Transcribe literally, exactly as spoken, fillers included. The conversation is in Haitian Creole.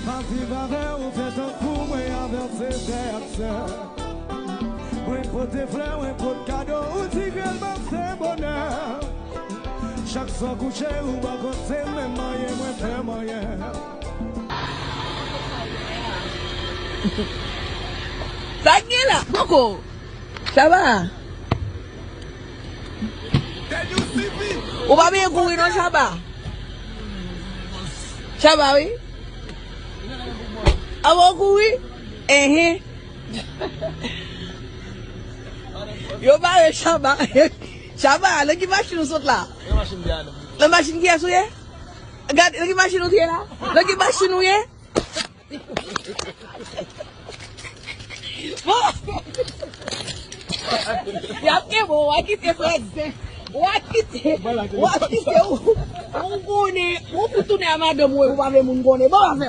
Viv avè ou fè tankou mwen avè w se frè ak sè. Mwen pote flè, mwen pot kado, ou di ke l ban se bonè. Chak swa kouche ou bò kote, men manyen mwen fè manyen. Sa k gen la? Koko. Shabba. Ou pa byen kouri non, Shabba. Shabba, wi. Avan w kouri? Enhen. Yo bare Shabba. Shabba, nan ki machin ou sot la? Nan machin kiyès ou ye? Gad, nan ki machin ou te ye la? Nan ki machin ou ye? Bon. Y ap gen bon, w a kite frè zen. W a kite, w a kite ou. Ou konnen, ou pou tounen a madanm ou, ou pa vle moun konnen. Bon, avè m.